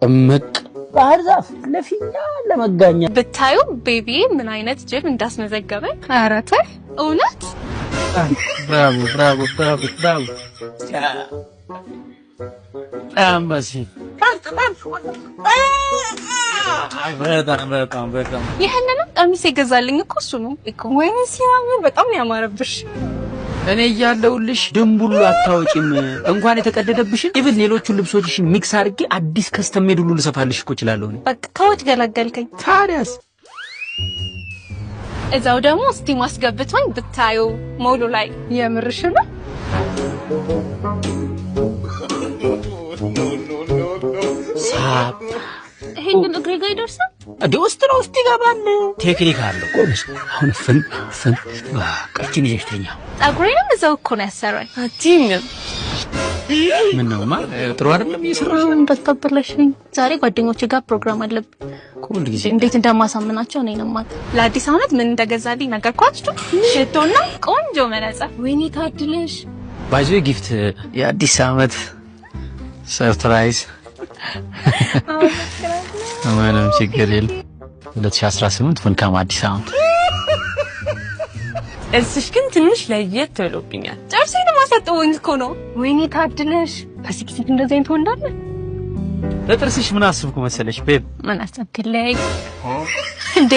እምቅ ባህር ዛፍ ለፊኛ ለመጋኛ። ብታዩ baby ምን አይነት ጅብ እንዳስመዘገበ። ኧረ ተይ፣ እውነት። Bravo, bravo, bravo, bravo። አንበሲ፣ በጣም በጣም በጣም። ይህንንም ቀሚስ የገዛልኝ እኮ እሱ ነው። ወይኔ ሲያምር! በጣም ነው ያማረብሽ። እኔ እያለሁልሽ ድንቡሉ አታወጪም። እንኳን የተቀደደብሽን even ሌሎቹን ልብሶችሽን mix አድርጌ አዲስ custom made ሁሉ ልሰፋልሽ እኮ እችላለሁ እኔ። በቃ ከወጭ ገላገልከኝ። ታዲያስ። እዛው ደግሞ steam አስገብቶኝ ብታዩ ሞሉ ላይ። የምርሽ ነው? ሳብ። ይሄን ግን እግሬ ጋር ይደርሳል? እንደ ውስጥ ነው፣ ውስጥ ይገባል። ቴክኒክ አለው። ጎበዝ። አሁን ፍን ፍን ቀጭን ይዘሽ ተኛ። ፀጉሬንም እዛው እኮ ነው ያሰራኝ። አትይኝም። ምን ነው ማ ጥሩ አይደለም እየሰራሽ? እንዳታበላሽኝ። ዛሬ ጓደኞቼ ጋር ፕሮግራም አለብን። ሁል ጊዜ። እንዴት እንደማሳምናቸው እኔ ነው የማውቀው። ለአዲስ ዓመት ምን እንደገዛልኝ ነገርኳችሁ። ሽቶና ቆንጆ መነጽር። ወይኔ ታድለሽ። By the way, gift፣ የአዲስ ዓመት surprise። ምንም ችግር የለም። 2018 መልካም አዲስ ዓመት። ጥርስሽ ግን ትንሽ ለየት ብሎብኛል። ጥርሴን ማሳጠበኝ እኮ ነው። ወይኔ ታድለሽ። በዚህ ጊዜ እንደዚህ አይነት ወንድ አለ? ለጥርስሽ ምን አስብኩ መሰለሽ babe? ምን አሰብክልኝ እንዴ?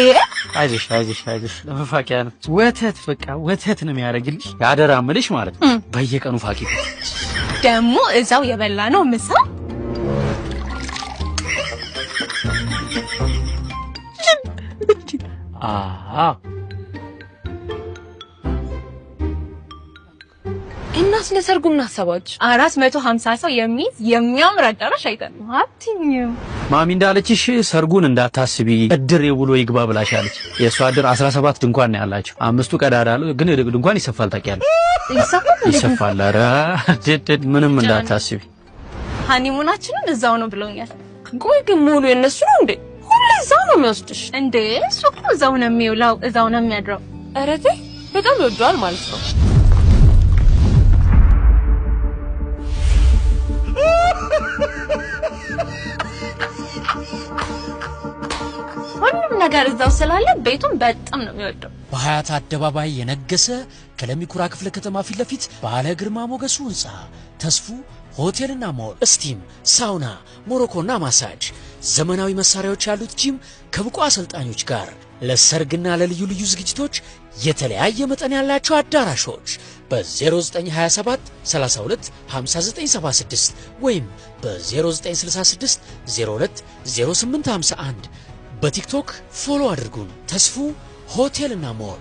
አይዞሽ፣ አይዞሽ፣ አይዞሽ፣ ለመፋቂያ ነው። ወተት፣ በቃ ወተት ነው የሚያደርግልሽ። የአደራ ምልሽ ማለት ነው። በየቀኑ ፋቂ። ደግሞ እዛው የበላ ነው ምሳ። አዎ። እና ስለ ሰርጉ ምን አሰባችሁ? 450 ሰው የሚይዝ የሚያምር አዳራሽ አይተን አትኝም። ማሚ እንዳለችሽ ሰርጉን እንዳታስቢ፣ እድር የውሎ ይግባ ብላሻለች። የእሷ እድር 17 ድንኳን ነው ያላቸው። አምስቱ ቀዳዳ አለው፣ ግን ድንኳን ይሰፋል፣ ታውቂያለሽ? ይሰፋል እንዴ? ይሰፋል። ኧረ ድድ ምንም እንዳታስቢ። Honeymoon ኣችንን እዛው ነው ብሎኛል። ቆይ ግን ሙሉ የነሱ ነው እንዴ? ሁሌ እዛው ነው የሚወስድሽ? እንዴ፣ እሱ እኮ እዛው ነው የሚውለው፣ እዛው ነው የሚያድረው። ኧረ ተይ፣ በጣም ይወደዋል ማለት ነው። ሁሉም ነገር እዛው ስላለ ቤቱን በጣም ነው የሚወደው። በሀያት አደባባይ የነገሰ፣ ከለሚኩራ ክፍለ ከተማ ፊት ለፊት ባለ ግርማ ሞገሱ ህንፃ ተስፉ ሆቴልና ሞል steam፣ sauna፣ ሞሮኮና ማሳጅ፣ ዘመናዊ መሳሪያዎች ያሉት ጂም ከብቁ አሰልጣኞች ጋር፣ ለሰርግና ለልዩ ልዩ ዝግጅቶች የተለያየ መጠን ያላቸው አዳራሾች በ0927 32 5976 ወይም በ0966 02 0851። በቲክቶክ follow አድርጉን። ተስፉ ሆቴልና ሞል።